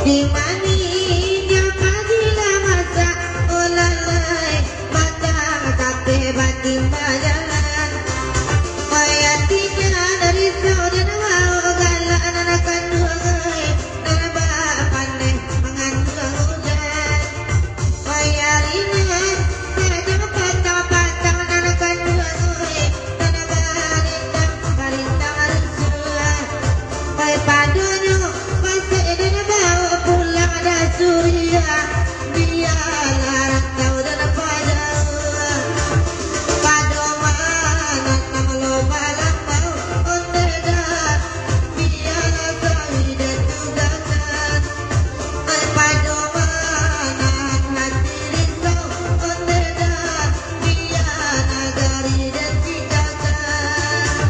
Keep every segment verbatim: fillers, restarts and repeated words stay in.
Di manih nyo pagi lah masak, oh lalai, batang kapeh batimba jalan. Oi atinyo risau den bao galak nan kanduang, oi, nan bak paneh manganduang ujan. Oi ari nan sadang patang-patang nan kanduang, oi, nan barintang-barintang rusuah. Oi padonyo, masuak den bao pulang dah suriah, bialah rantau den pajauah. Pado ma nan lo balambau, ondeh dah, bialah sawi den tugangkan. Ai pado ma nan hati risau, ondeh dah, bia nagari den ciptakan.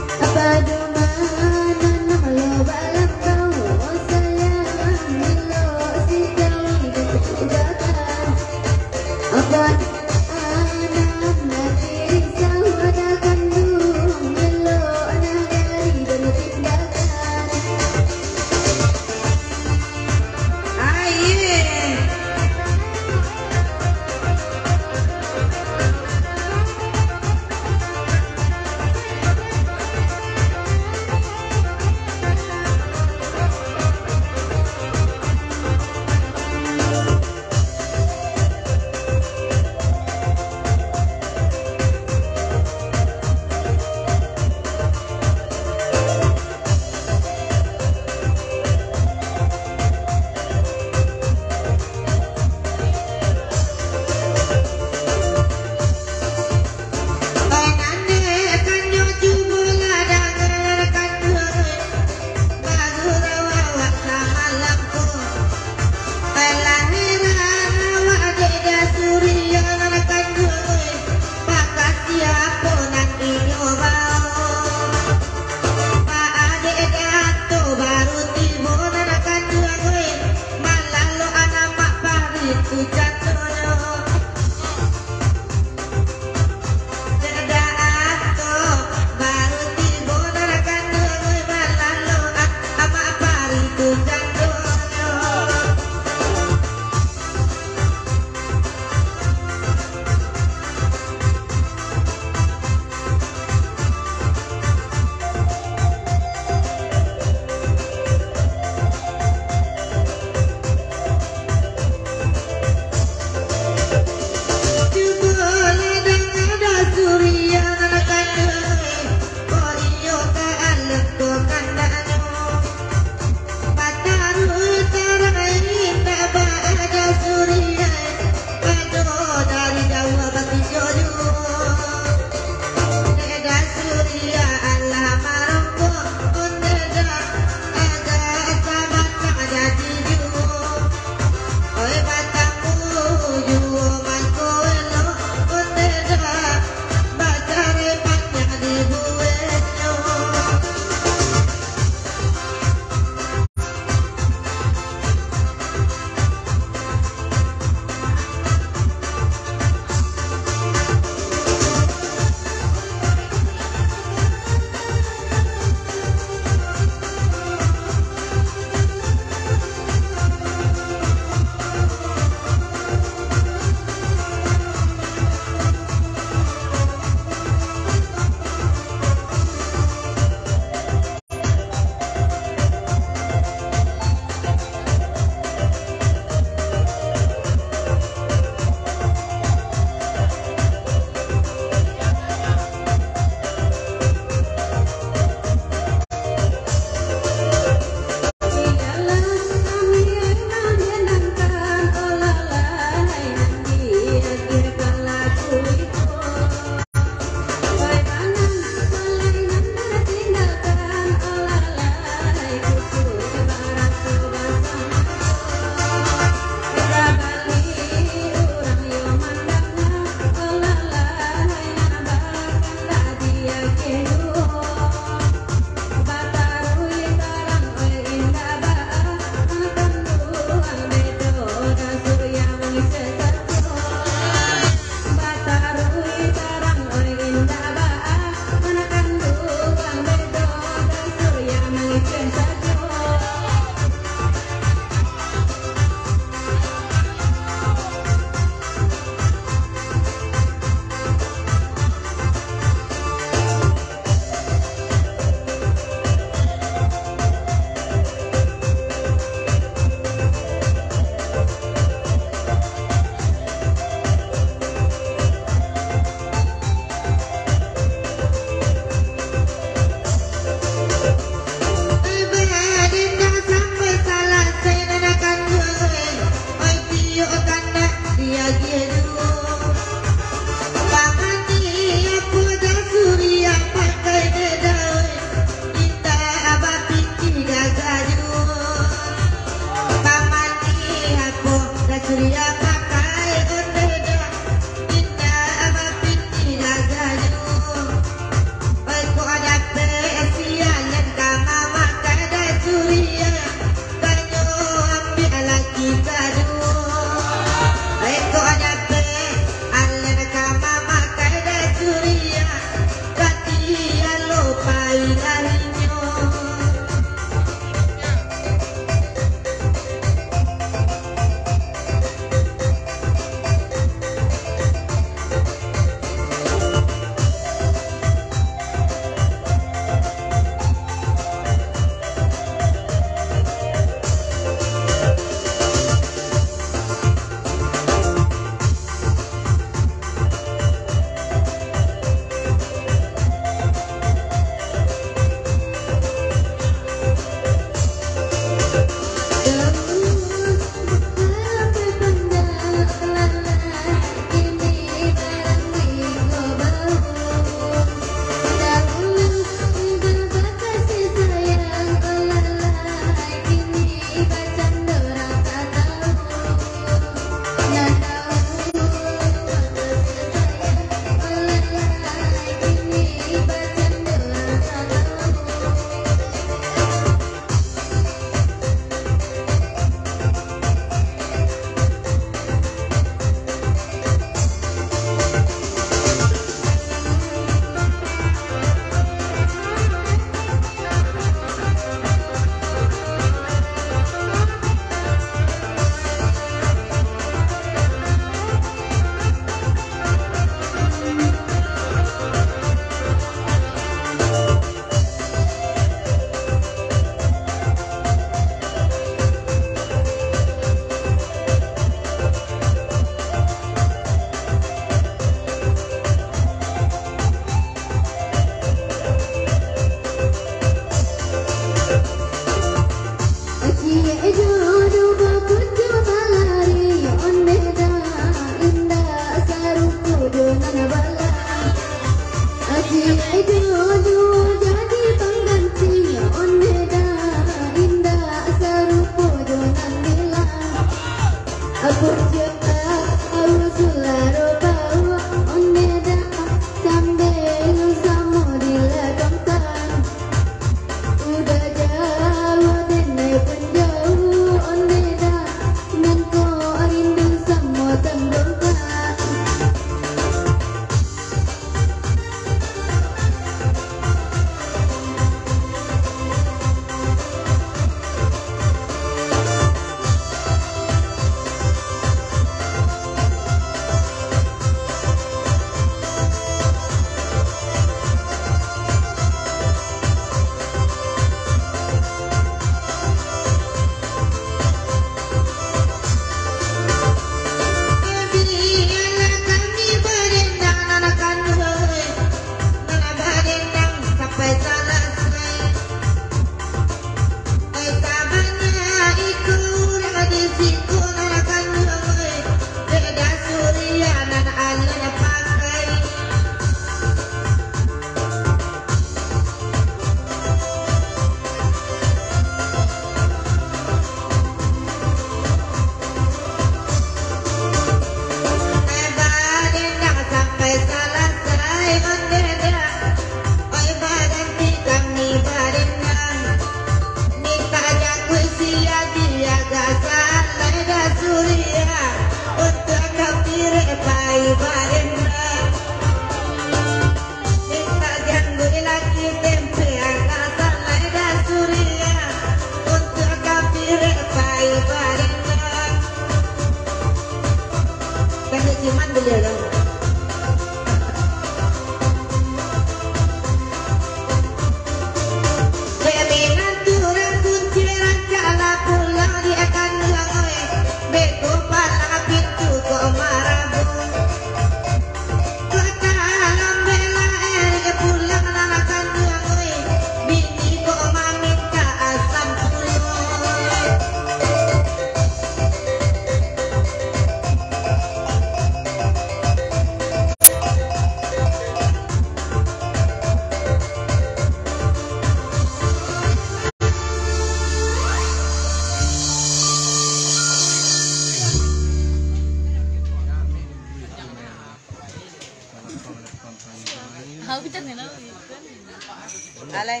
Alai.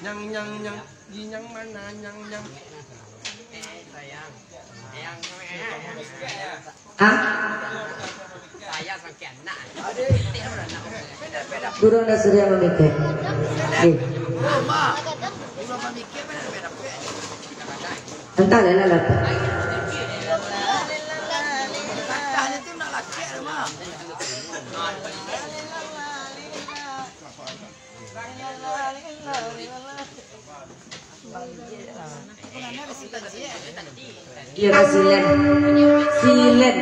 Nyang, nyang, nyang. Di nyang mana, nyang, nyang? Hah? Burung dah sudah mamikir. Eh. Entah lah, lah, lah. Iyo, silen. Silen.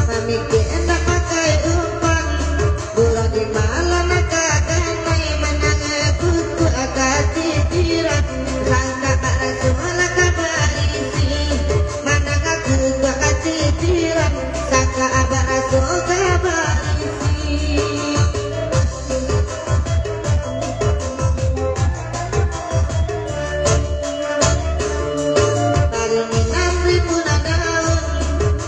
Mamikir nak pakai umpan, buruang di malam nak kanai, manang kukuak ka titiran, sangkak baraso lah ka baisi, manang kukuak ka titiran, sangkak baraso ka baisi. Parmainan rimbun daun,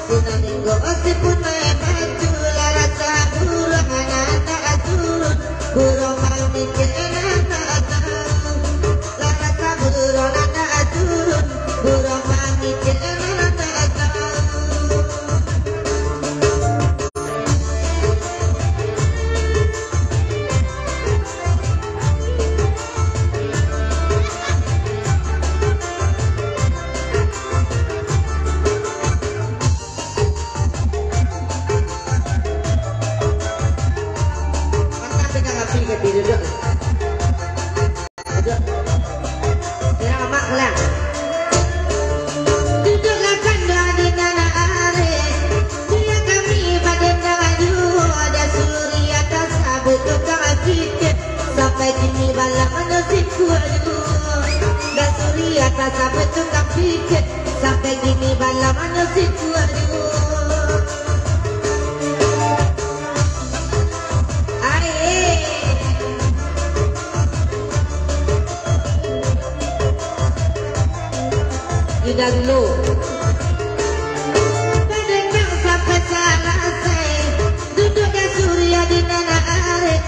sinan inggo sipun main batu, lah rasa buruang nan tak turun, buruang mamikir nan tak tahu, lah rasa buruang nan tak turun, buruang mamikir nan tak tahu. Mantap, pegang api ke diri, duduk. Duduk. Bilang amak pulang. Duduklah kando di nan arek. Biar kami badendang juo. Dah Suriah tasabuik tukang kikek. Sampai kini balam manyo sikua juo. Dah Suriah tasabuik tukang kikek. Sampai kini balam manyo sikua juo. Ai. Indak dulu. Padang sampai salasai. Duduk Dah Suriah di nan arek.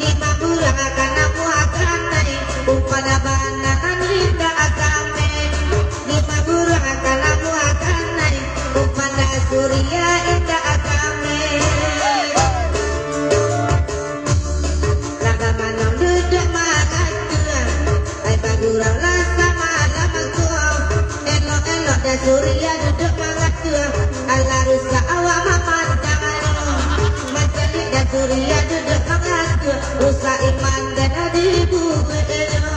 Limo buruang ka namuah kanai. Umpan bana nan indak kami. Limo buruang ka namuah kanai. Umpan Dah Suriah indak kami. Lah bamanang duduk maratua. Ai baguruang lah samalam ko. Elok-elok Dah Suriah duduk maratua. Alah rusak awak mamandang. Macam ni Dah Suriah duduk maratua. Rusak iman den dibueknyo.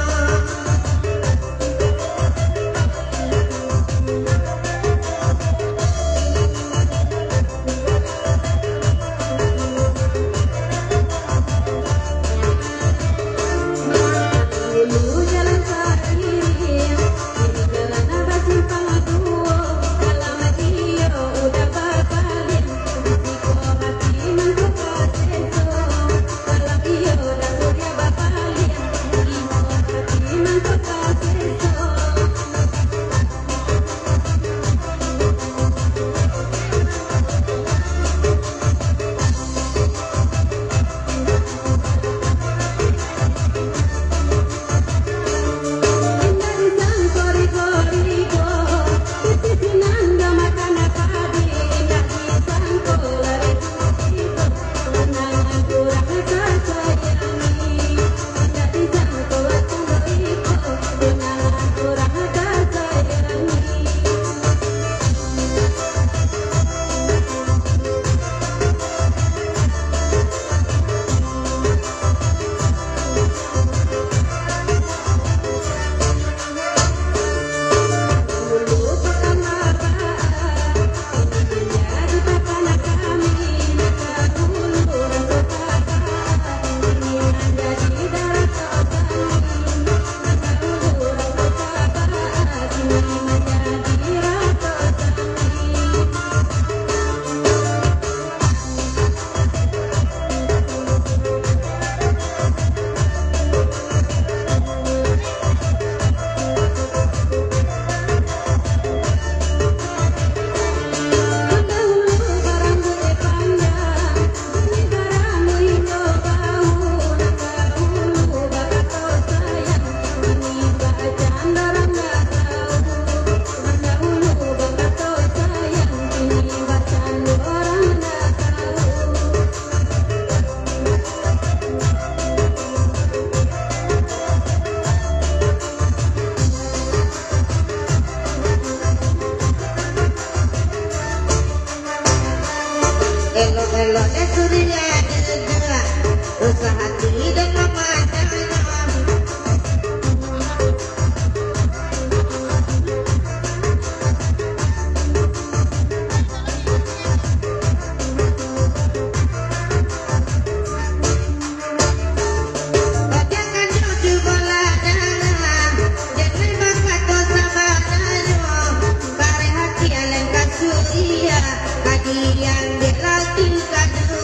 Kalau den suriah duduak, usah hati den mamandangnya. Bajangan jo jubalah danga, jan lai bakato sabananyo. Kareh hati alun ka suriah, ka diambiak laki kado.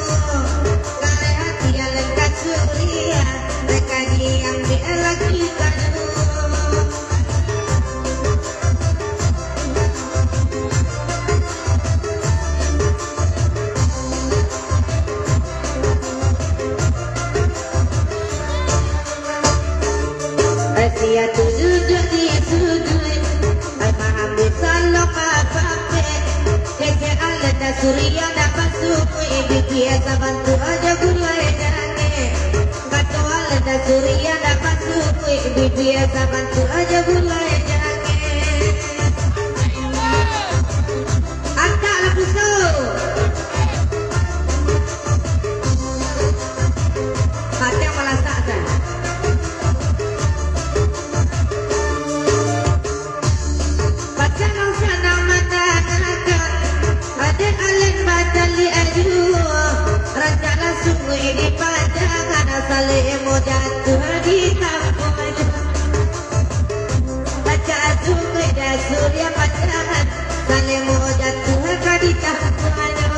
Kareh hati alun ka suriah, ka diambiak laki kado. Sia tu duduak di suduik, maambiak salok bapapek. Kecek alun ka suriah, ndak basukuik, bibia sabantuak jo gulai jangek. Kato alun ka suriah, ndak basukuik, bibia sabantuak jo gulai jangek. Antak lah puso. Hati yang malasak, kan? Pasangan sanang mandangakan, ado alun bacaliak juo. Rancak lah sungguah di pajangan, salemo jatuah di tampuanyo. Rancak sungguah di suriah pajangan, salemo jatuah ka di tampuanyo.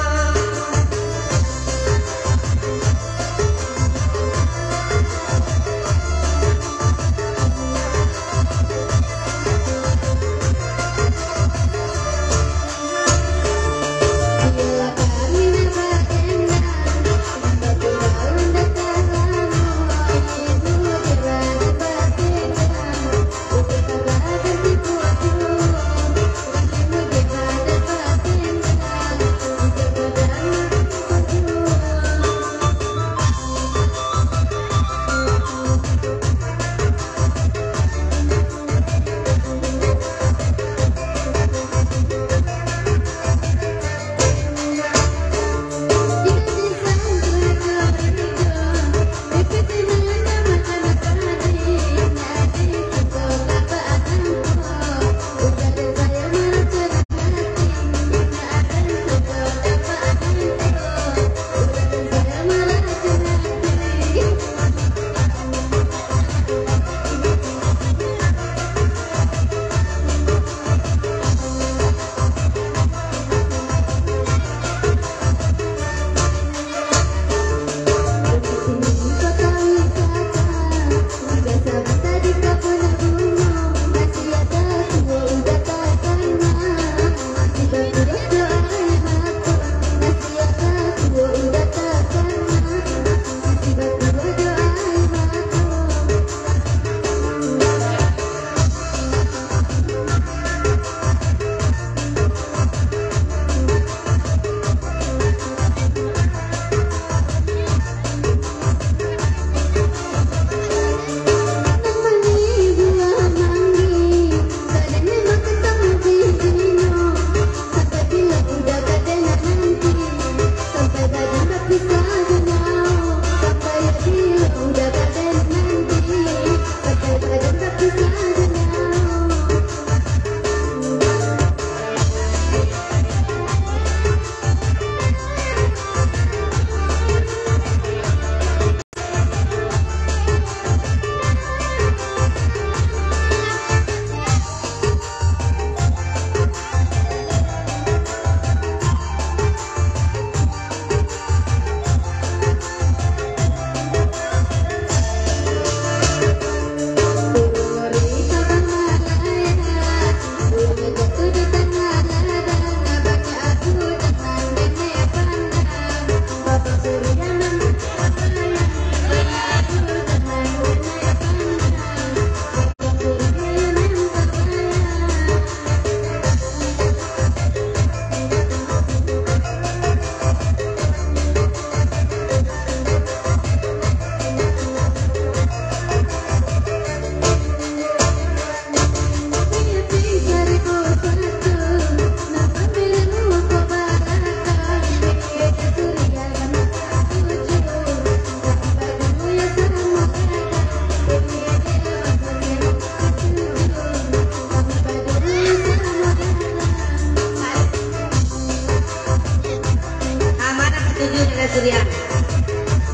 Surya.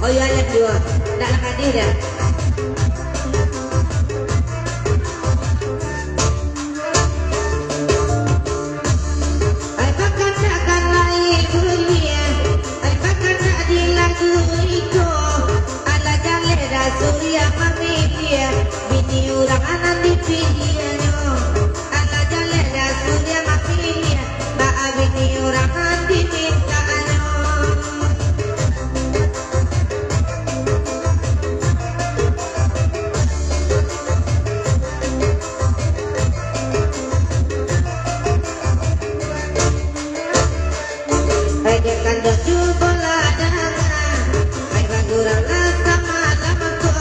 Oh, iyo, Alek juo. Ndak lah hadir dah. Ai, bakandak kan lai buliah. Ai, bakandak di lagu iko. Alah jaleh dah Surya mamiliah. Bini urang nan dipiliahnyo. Alah jaleh dah Surya mamiliah. Baa bini urang nan dimintaanyo. Ai, dek kando cubolah danga. Ai, baguraulah samalam ko.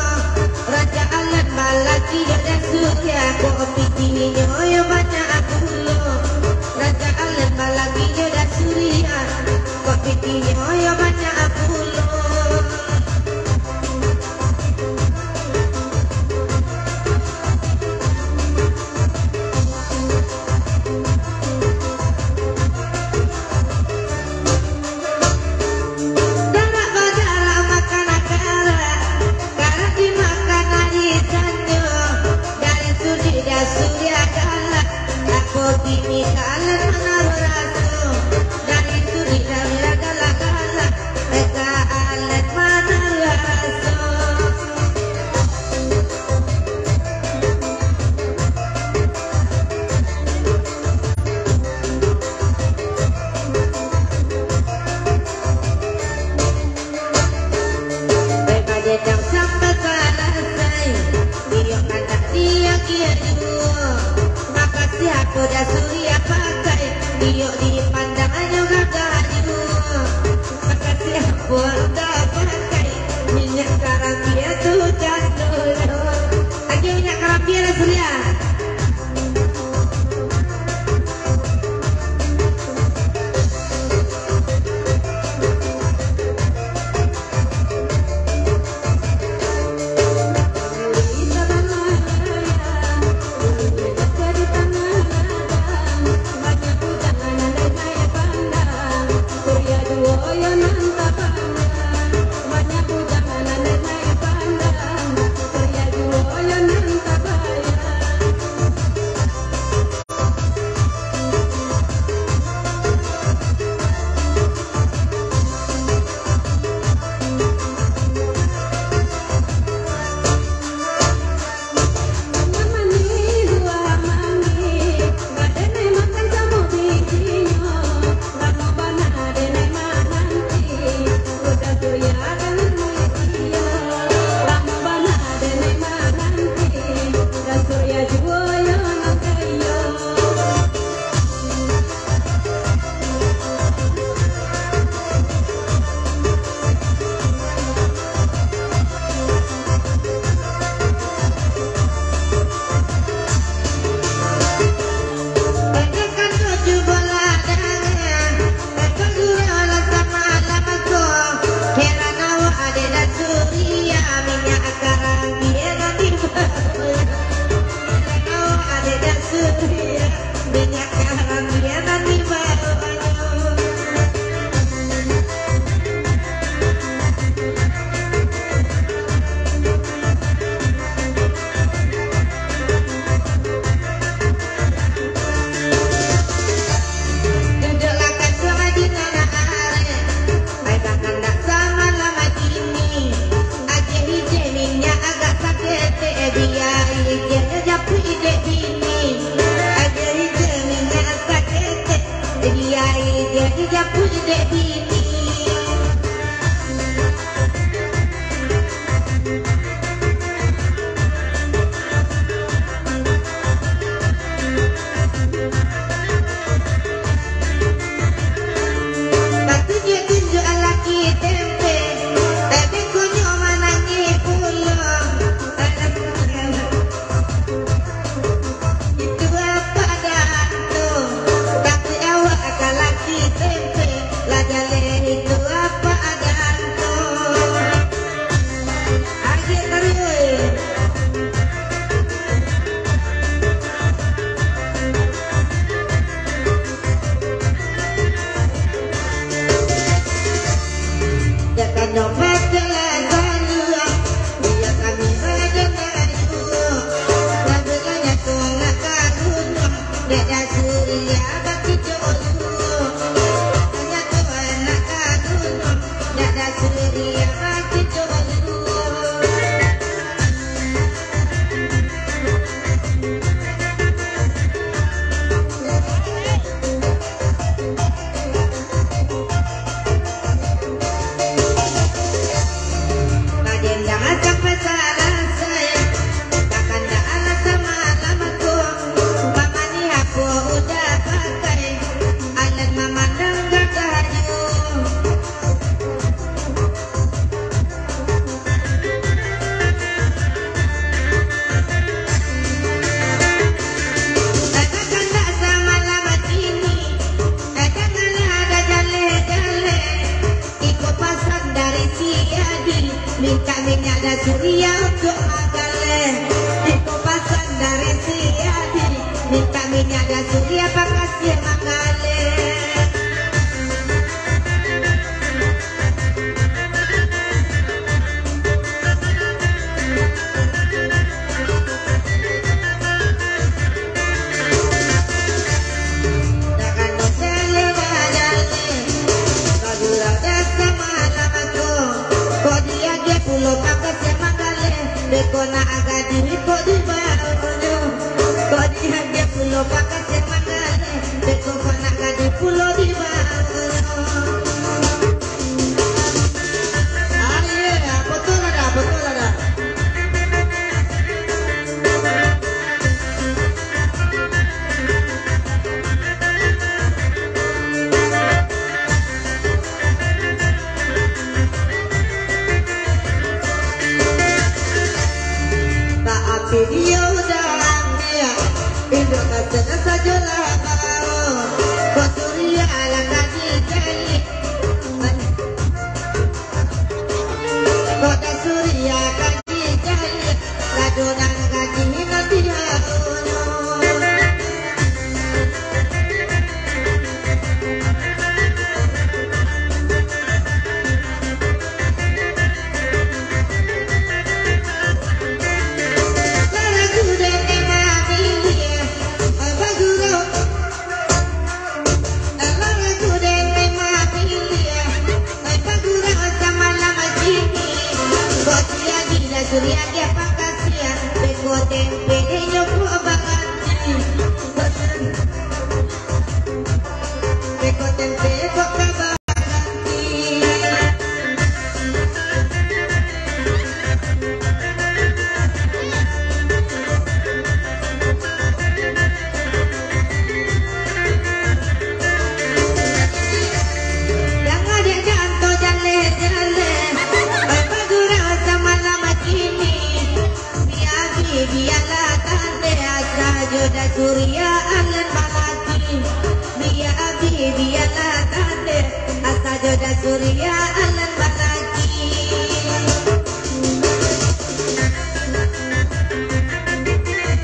Raja Alan balaki jo dah Surya, kok pitinyo yo banyak pulo. Raja Alan balaki jo dah Surya, kok pitinyo yo banyak pulo. Darak badarak makan karak, karak dimakan arisanyo. Dari sudik dah Surya galak, apo kini ka Alan manaruah raso. Dari sudik dah Surya galak-galak, ka Alan manaruah raso. Baik, bagendang sampai salasai. Iyo, kandak diagiah juo. Makasih apo dah Surya pakai. Iyo, dipandang anyo gagah juo. Makasih apo dah pakai. Minyak karambia tu jadulnyo. Agiah minyak karambia dah Surya. Minyak karambia nan dibaonyo. Duduklah kanduang di nan arek. Ai bakandak samalam kini. Agiah ijeh minyak agak saketek, bia ijeh japuik dek bini. Agiah ijeh minyak saketek, bia ijeh japuik dek bini. Batunjuak-tunjuak laki tempe, tapi kunyo manangih pulo. Iyo udah ambiak, induak masak sajolah bao. Kok Surya lah ka dijali, kok dah Surya ka dijali, lado nan ka dihinati haunyo. Surya dia pakasian, beko tempe nyo kok baganti. Beko tempe kok ka baganti. Danga dek janto jaleh-jaleh, oi pagurau samalam kini. Bia bi bialah tandeh, asa jo dah Surya alun balaki. Bia bi bialah tandeh, asa jo dah Surya alun balaki.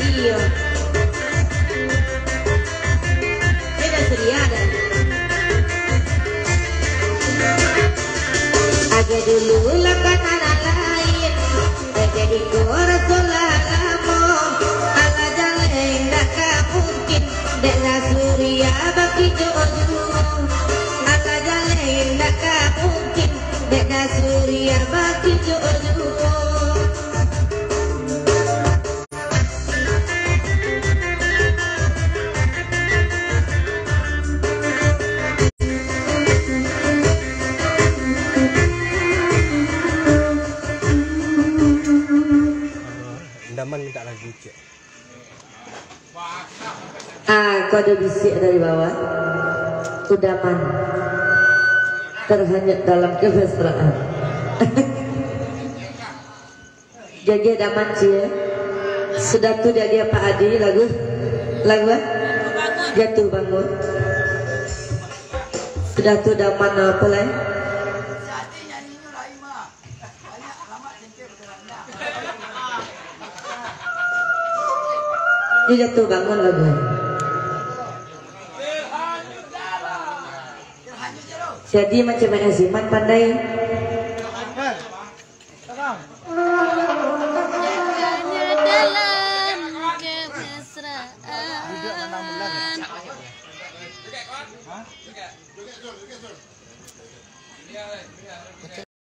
Iyo. Beda Surya dah. Agiah dulu lah ka nan lain. Jadi ko raso lah lamo. Alah jaleh indak ka mungkin. Dek lah Surya bakijo juo. Alah jaleh indak ka mungkin. Dek lah Surya bakijo juo. Daman minta lagu, cek. Ah, kau ada bisiak dari bawah. Udaman terhanyut dalam kemesraan. Jagiah Daman, cie. Sudah tu jagiah Pak Adi lagu. Lagu, eh? Jatuh Bangun. Sudah tu Daman apa lai? Dia Jatuh Bangun lagu, eh. Jadi macam mana Ziman pandai? Hanya dalam kemesraan. Kata